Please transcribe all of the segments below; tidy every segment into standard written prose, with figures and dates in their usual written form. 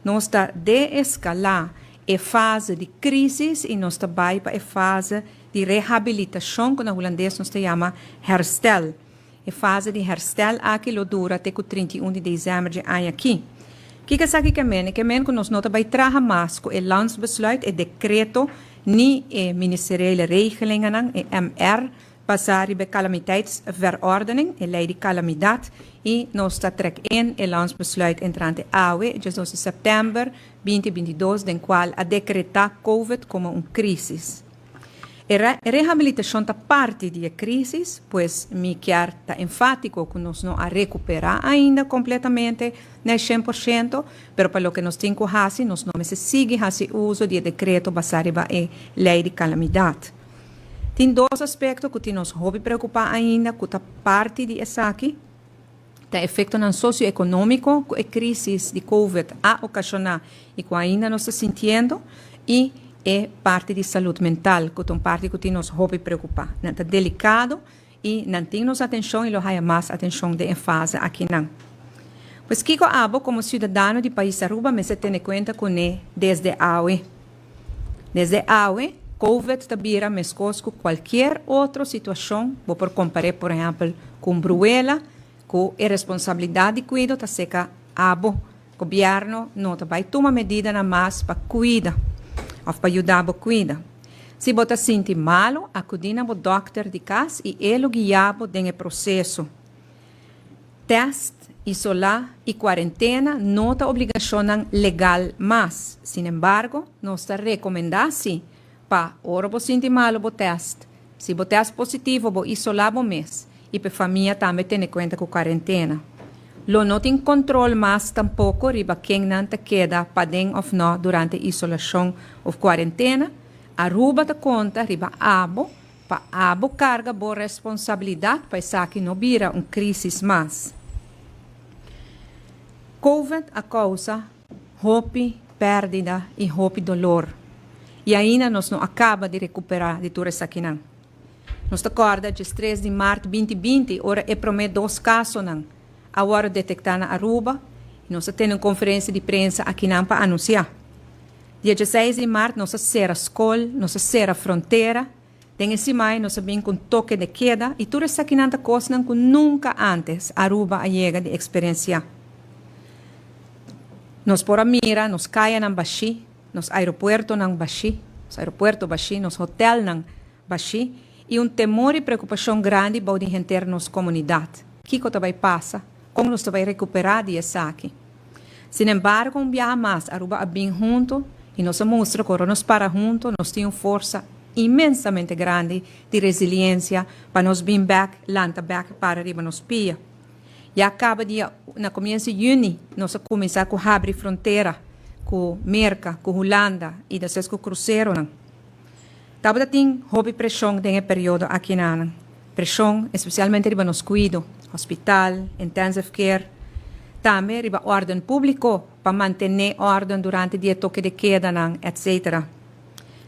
Nos ta deeskalá e fase di krísis i nos ta bai pa e fase di rehabilitashon ku na hulandes nos ta yama herstel. E fase di herstel aki lo dura te ku 31 di desèmber dje aña aki. Kiko esaki ke men? E ke men ku nos no ta bai traha mas ku e landsbesluit, e dekreto, ni e ministeriële regelingennan, e MR, basá riba e calamiteitsverordening, e lei di kalamidat, i nos ta trek in e landsbesluit entrante awe, 12 di sèptèmber 2022, den kual a dekretá covid komo un krísis. E rehabilitashon ta parti di e krísis, pues mi kier ta enfátiko ku nos no a rekuperá ainda kompletamente na e 100%, pero pa loke nos tin ku hasi, nos no mester sigui hasi uso di e dekreto basá riba e lei di kalamidat. Tin dos aspekto ku tin nos hopi preokupá ainda ku ta parti di esaki, ta efektonan sosioekonómiko ku e krísis di covid a okashoná i ku ainda nos ta sintiendo, i e parti di salud mental ku ta un parti ku tin nos hopi preokupá. Nan ta delikado i nan tin nos atenshon i lo haya mas atenshon den e fase akinan. Pues kiko abo komo siudadano di pais Aruba mester tene kuenta kuné desde awe? Desde awe, Covid ta bira meskos ku kualkier otro situashon, bo por kompar'é por ehèmpel ku un bruela, ku e responsabilidat di kuido ta seka abo. Gobièrnu no ta bai tuma medidanan mas pa kuida òf pa yuda bo kuida. Si bo ta sinti malu, akudí na bo dòkter di kas i e lo guia bo den e proseso. Tèst, isolá i kuarentena no ta obligashonnan legal mas. Sinembargo, nos ta rekomendá si pa ora bo sinti malu bo tèst. Si bo tèst positivo bo isolá bo mes i p'e famia tambe tene kuenta ku kuarentena. Lo no tin kontrol mas tampoko riba kennan ta keda paden òf nò durante isolashon òf kuarentena. Aruba ta konta riba abo pa abo karga bo responsabilidat pa esaki no bira un krísis mas. Covid a kousa hopi pèrdida i hopi dolor, i ainda nos no a kaba di rekuperá di tur esakinan. Nos ta kòrda 13 di mart 2020 ora e promé dos kasonan a wòrdu detektá na Aruba i nos a tene un konferensia di prensa akinan pa anunsiá. Dia 16 di mart nos a sera skol, nos a sera frontera. Den e simai nos a bin ku un toke de keda i tur esakinan ta kosnan ku nunka ántes Aruba a yega di eksperensiá. Nos por a mira nos kayanan bashí, nos aeropuertonan bashí, nos aeropuerto bashí, nos hotelnan bashí i un temor i preokupashon grandi bou di henter nos komunidat. Kiko ta bai pasa? Kon nos ta bai rekuperá di esaki? Sinembargo, un biaha mas Aruba a bin hunto i nos a mustra ku ora nos para hunto nos tin un forsa inmensamente grandi di resiliensia pa nos bin bek, lanta bek para riba nos pia. Ya kaba dia na komienso di yüni nos a kuminsá ku habri frontera ku Merka, ku Hulanda i despues ku kruseronan. Tabata tin hopi preshon den e periodo akinanan. Preshon espesialmente riba nos kuido, hospital, intensive care. Tambe riba órden públiko pa mantené órden durante di e toke de kedanan, etc.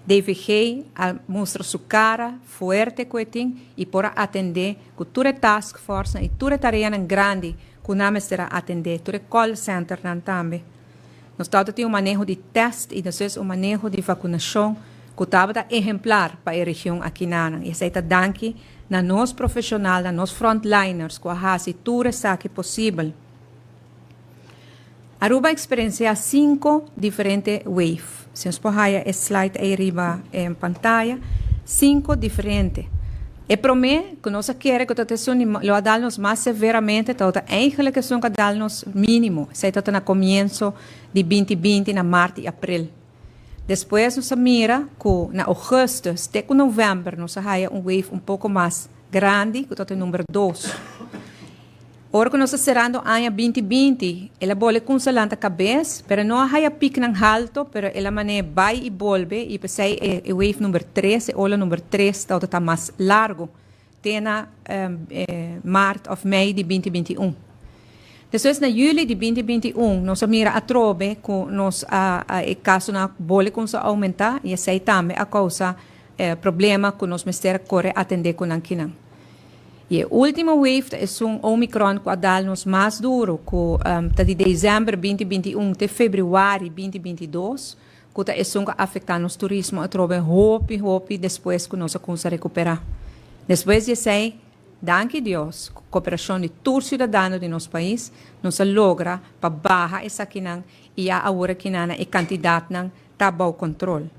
DVG a mustra su kara fuerte ku e tin i por a atendé ku tur e taskforcenan i tur e tareanan grandi ku nan mester a atendé, tur e call centernan tambe. Nos tabata tin un maneho di tèst i despues un maneho di vakunashon ku tabata ehemplar pa e region akinanan. I esei ta danki na nos profeshonalnan, nos frontliners ku a hasi tur esaki posibel. Aruba a eksperensiá sinku diferente wave. Si nos por haya e slide ei riba e pantaya, sinku diferente. E promé ku nos a kere ku ta esun di lo a dal nos mas severamente tabata eigenlijk esun ku a dal nos mínimo. Esei tabata na komienso di 2020 na mart i aprel. Despues nos a mira ku na ougùstùs te ku novèmber nos a haya un wave un poko mas grandi ku tabata e number dos. Ora ku nos ta serando aña 2020, el a bole kunsa lanta kabes, pero no a haya piknan halto, pero el a man'é bai i bolbe i p'esei e wave number tres, e ola number tres tabata ta mas largu, te na mart òf mei di 2021. Despues na yüli di 2021 nos a mira atrobe ku nos a e kasonan a bole kunsa oumentá i esei tambe a kousa problema ku nos mester kore atendé ku nan kinan. I e último wave ta esun Omicron ku a dal nos mas duru, ku ta di desèmber 2021 te febrüari 2022, ku ta esun ku a afektá nos turismo atrobe hopi hopi despues ku nos a kuminsá rekuperá. Despues di esei, danki Dios, ku koperashon di tur siudadano di nos pais, nos a logra pa baha esakinan i ya awor akinan e kantidatnan ta bou kontrol.